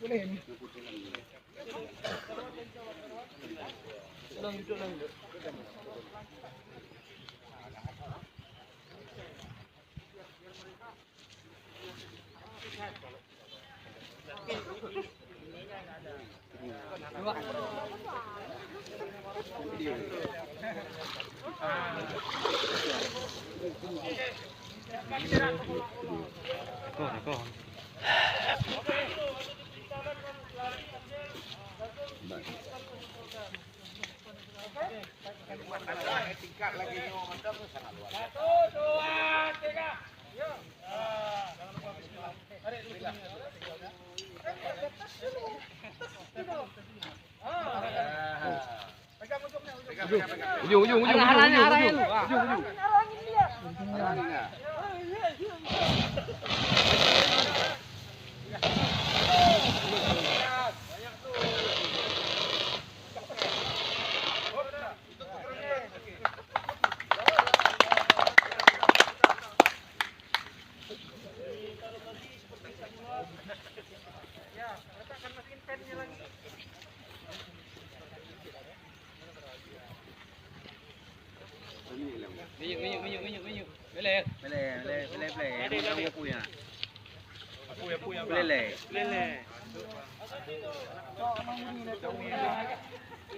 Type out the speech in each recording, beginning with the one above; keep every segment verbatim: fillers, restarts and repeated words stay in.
Ujung, ujung, ujung, ujung, ujung, ujung, ujung. Minyeuk, minyeuk, minyeuk, minyeuk, minyeuk. Belek. Belek, belek, belek, belek. Belek, belek.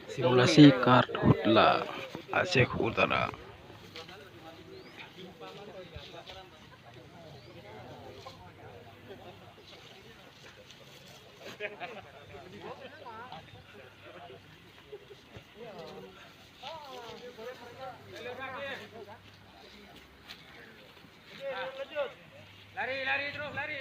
Simulasi Karhutla Aceh Utara. Lari, lari terus, lari,